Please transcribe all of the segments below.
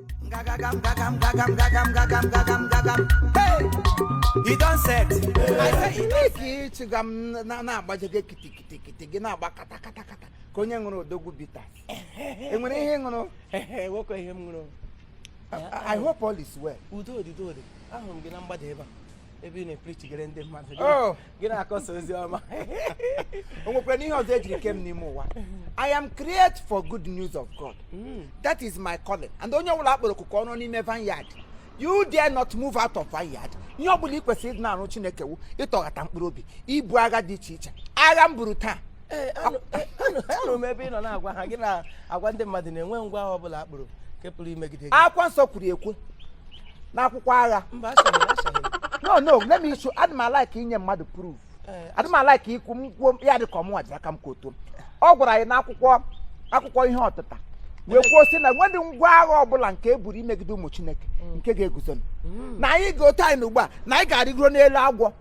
Gagagam, gagam, gagam, gagam, gagam, gagam, gagam. Hey! E don set. I say e don. Ka ịchịga m na-agbajege kitikitikiti gị, na-agba kata kata kata ka onye ṅụrụ Odogwu Bitters. Enwere ihe ị ṅụrụ? Nwoke, ihe m ṅụrụ. I hope all is well. Udo dị, udo dị. Ahụrụ m gị na mgbada ebe a, ebe ị na-eprichigere ndị mmadụ. Oh. Gị na-akọsa ozi ọma. O nwekwara n'ihe ọzọ ejiri kem n'ime ụwa. I am created for good news of God. That is my calling, and onye ọbụla akpọrọ okuku ọrụ n'ime vineyard, you dare not move out of vineyard. Ihe ọbụla ị kwesịrị ịdị na-arụ Chineke wu ịtọghata mkpụrụ obi, ibu agha dị iche iche. Agha m buru taa. Ee, anụrụ m ebe ị nọ na-agwa ha, gị na-agwa ndị mmadụ na-enwe ngwa agha ọbụla akpụrụ nke pụrụ imegide gị. Akwụkwọ nsọ kwuru ekwu n'akwụkwọ agha. Mba, achaghị achaghị. No, let me show. Adị m a-like inye mmadụ proof. Adị m a-like ikwu m kwuo ya dị ka ọmụnwa jiri aka m koto. Ọ gwara anyị n'akwụkwọ akwụkwọ ihe ọtịta wee kwuo sị na nwedị ngwa agha ọbụla nke e buru imegide ụmụ Chineke nke ga-eguzo, na anyị ga-otu anyị na ugbu a na anyị ga-arịgoro n'elu agwọ,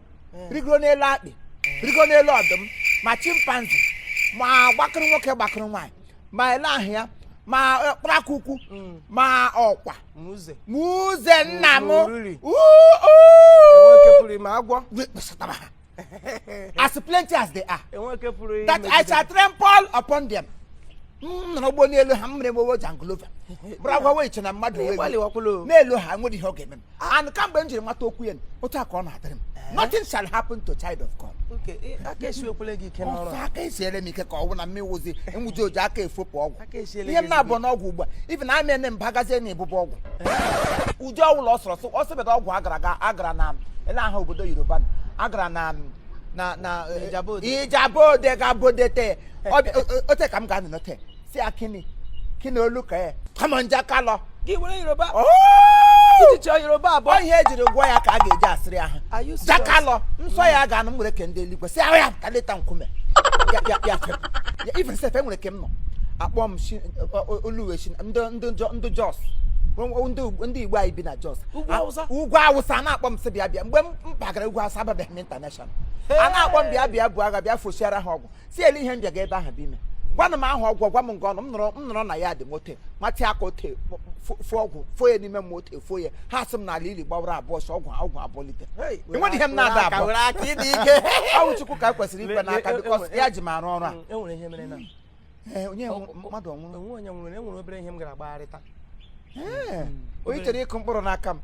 rigoro n'elu akpị, rigoro n'elu ọdụm, ma chimpanzee, ma gbakịrị nwoke, gbakịrị nwaanyị, ma ele ahụ ya, ma kpụraka ukwu, ma ọkwa. Ma uze. Ma uze nna m. Ma oriri. Uu, uu. Enwe nke pụrụ ime agwọ. Kpesatara ha as plenty as they are. Enwe nke pụrụ That I imegide. shall trample upon them. M nọrọ ụgbọ n'elu ha, m mere mowo janglova bụrụ agwa wee iche na mmadụ wee Ịgbalịwakwala o. n'elu ha, nwere ihe ọ ga-eme m. And kamgbe m jiri mata okwu ya, otu a ka ọ na-adịrị m. Nothing shall happen to child of God. Okay, aka esiwekwele gị ike n'ọrụ Ọsọ a. aka esiere m ike ka ọ bụ na mmewuzi nwụji oji aka efopụ ọgwụ. Aka esiele Ihe gị m na-abụ n'ọgwụ ugbu a, even na amị ene mbagazie na ebube ọgwụ ụdị ọgwụla ọ sọrọ sọ ọ sịbeda ọgwụ agara aga agara na ele aha obodo Yoruba nọ. Agara na Ijabode. Ijabode gabodete ote ka m ga-anọ n'ote si ya kini kini olu ka ya kama nje aka lọ. Gị were Yoruba. Oh! Iji chọọ Yoruba abụọ. Ọ ihe ejiri gwọ ya ka a ga-eji asịrị ahụ. Are you serious? Jakalọ nsọ ya ga-anụ m were ke ndị eluigwe si ahụ ya taleta nkume ya ya ya fepụ ya. Even sef, enwere ke m nọ akpọ m shi oluwe shi ndị Jos, ndị Igbo anyị bi na Jos. Ugwu Awụsa? Ugwu Awụsa. A na-akpọ m sị bịa bịa. Mgbe m bagara ugwu Awụsa, ababeghị m international. A na-akpọ m bịa bịa bụ agha, bịa fosiara ha ọgwụ, si ele ihe m bịaga ebe ahụ bụ ime. Gwanụ m ahụ ọgwụ, gwa m nke ọnụ m nọrọ, m nọrọ na ya dị mote matị aka ote fo ọgwụ fo ya n'ime m ote fo ya. Ha sị m n'ala ili gbawara abụọ sọ ọgwụ ọgwụ abụọ lite. Hey, enweghị ihe m na-ada were aka, abụọ. Were aka, ịdị ike. Ọwụ Chukwu ka kwesịrị ikwe n'aka because ya ji m arụ ọrụ a. Enwere ihe mere na Ee, onye mmadụ ọnwụrụ? Onwe onye nwụrụ. Enwere obere ihe m gara gbagharịta. Ee, onye chere ịkụ mkpụrụ n'aka m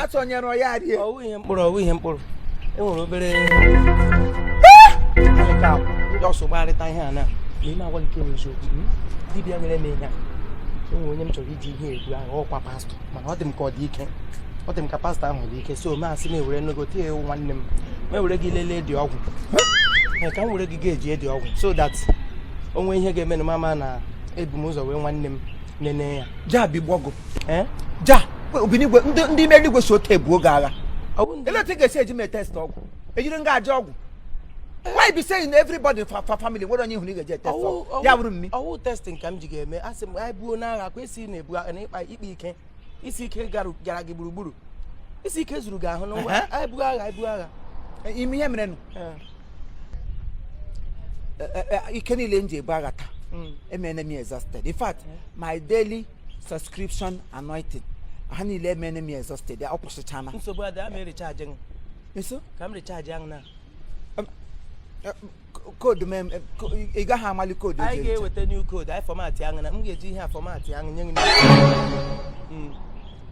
atụ onye rụọ ya rie. Ọwụ ihe mkpụrụ, ọwụ ihe mkpụrụ. Enwere obere alịka ndị ọsọ gbagharịta ihe a na ma ime agwa gị nke bụ eziokwu. Dibịa nyere m ihe a, enwere onye m chọrọ iji ihe ebu agha, ọkwa pastọ, mana ọ dị m ka ọ dị ike, ọ dị m ka pastọ ahụ dị ike, so masị m ewere nego tie ewu nwanne m, m ewere gị lelee dị ọgwụ. Ee, ka m were gị ga-eji edi ọgwụ so that o nwee ihe ga-eme na mama na ebu m ụzọ wee nwanne m nene ya. Ja bigbọgụ. Ee. Ja obinigwe ndị ime eluigwe si otu ebuo gị agha. Ọ bụ ndị Ele otu ị ga-esi eji m test ọgwụ, ejiri nga aja ọgwụ? Why be saying everybody for family nwere onye ihu na ị ga-eji test ọgwụ ya bụrụ mmi? Ọwụ testing ka m ji ga-eme. Asị m anyị buo n'agha kwa esi na-ebu agha na ịkpa ikpe ike, isi ike gara gị gburugburu, isi ike zuru gị ahụ na ngwa. Anyị buo agha, anyị buo agha. Ime ihe mere nụ. Ike niile m ji ebu agha taa emene m exhausted. In fact, my daily subscription anointing ha niile emene m exhausted, ọ kwụsịchana. Nsogbu adị, ama erecharge gị. Nso. Ka m recharge ahụ na Code m ị gaghị amali code anyị eji ericha. Ga-eweta new code, anyị format ahụ na m ga-eji ihe a format ahụ nye gị.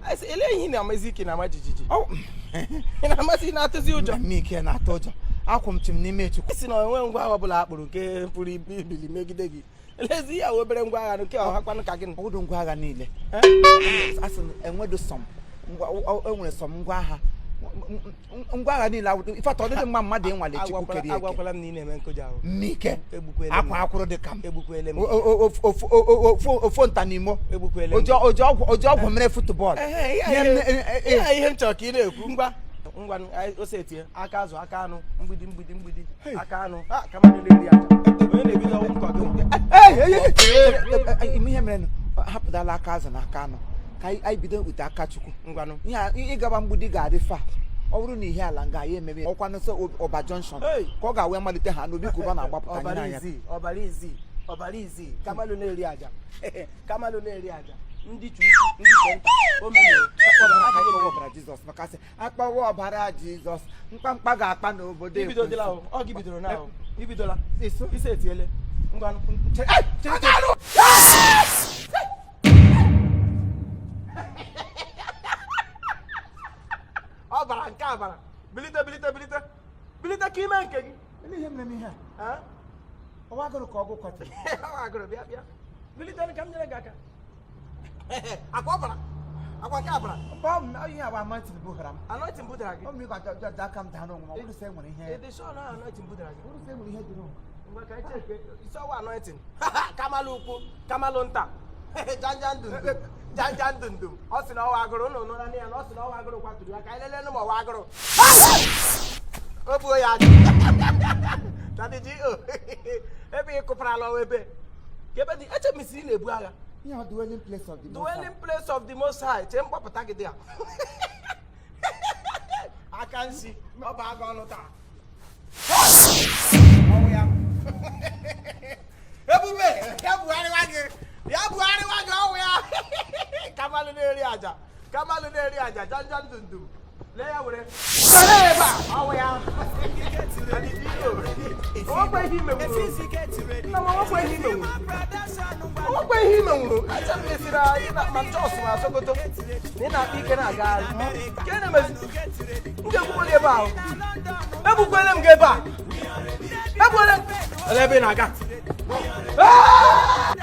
Anyị sị, elee ihe ị na-amazi ike na-ama jijiji? Ị na-amasị, ị na-atụzi ụjọ. M ike na-atụ ụjọ, akwụ m chim n'ime Chukwu. Ị sị na onwe ngwa agha ọbụla akpụrụ nke pụrụ ibili megide gị. Elezi ya wee obere ngwa agha nke ọha kwanụ ka gịnị? Ọwụdụ ngwa agha niile. Asị m enwedo some ngwa, enwere some ngwa agha, ngwa agha niile awụdụ. In fact, ọ dịghị mma mmadụ ịnwale Chukwu kere eke. Agwakwala m na ị na-eme nkụja ahụ. Mmike. Egbukwele m. Akwa akwụrụ dị ka m. Egbukwele m. Ofu nta n'imo. Egbukwele m. Oji ọgwụ mere football. Ehe, Ihe ihe ihe m chọrọ ka ị na-ekwu. Ngwa ngwa, ose tie aka azụ, aka anụ, mgbidi mgbidi mgbidi, aka anụ a ka mmadụ na-eri aja. Onye na-ebido ọnwụ nkọ gị nwa. Ei, ei, ei, ei, ei, ime ihe mere nụ, hapụtala aka azụ na aka anụ ka anyị bido wute aka Chukwu. Ngwanụ. Ihe ịgaba mgbidi ga-adị fa. Ọ bụrụ na ihe ala nga ya emebe ọkwa nso Ọba Junction Hey! ka ọ ga-awe malite ha n'obi ka ụba na-agbapụta Ọbara nyere anya. Izi ọbara izi ọbara izi, kamalụ na-eri aja, kamalụ na-eri aja. Ndị che ukwu, ndị che nta, o mere. Akpọwa ọbara Jizọs, maka sị akpọwa ọbara Jizọs, mkpamkpa ga-akpa n'obodo. Ibidola o, ọ gị bidoro na o ibidola. Iso. Isi etiele, ngwanụ. Chere, chere. Ọ bara nke a bara. Bilite, bilite, bilite, bilite ka ime nke gị. Ele ihe mere m ihe a? Ha? Ọwa agụrụ ka ọgụ kwaturu. Ọ agụrụ, bịa, bịa, bilite ka m nyere gị aka. Akwa ọ bara, akwa nke a bara. Mgbe ọ m ihe agba anointing bughara m. Anointing budara gị? Ọ m ịgwa jọjọ aka m daa n'onwe m, ọ bụrụ sị e nwere ihe. Ịdị sure na anointing budara gị? Ọ bụrụ sị e nwere ihe dị n'onwe. Ngwa, ka anyị cheke isi ọwa anointing. Kamalụ ukwu, kamalụ nta, janja ndundum, janja ndundum. Ọ sị na ọwa agụrụ ụnụ nụra na ya na ọ sị na ọwa agụrụ kwaturu ya. Ka anyị lelee ma ọwa agụrụ o buo ya ajụ. Daddy G O, ebe ị kụparala ọwa, ebe ka ebe dị echemisi ị na-ebu agha. Ihe ọ dwelling place of the Most Dwelling High. place of the Most High. Chee mkpọpụta gị dị ya aka nsi ọ bụ agụ ọnụ taa. Ọnwụ ya ebube ya bugharịwa gị, ya bugharịwa gị. Ọnwụ ya kamalụ na-eri aja, kamalụ na-eri aja, janja ndundum. Lee ya, were were ebe a. Ọnwụ ya. Onwekwa ihe imenwuru, nna m, onwekwa ihe imenwuru, onwekwa ihe imenwuru. Acha m mesịrị anyị na ma Jos ma Sokoto na ị na-akpa ike na-agagharị nke na-emezi. M ga-egbukwe gị ebe ahụ. Egbukwele m gị ebe a, egbukwele m. Olee ebe ị na-aga? Ah!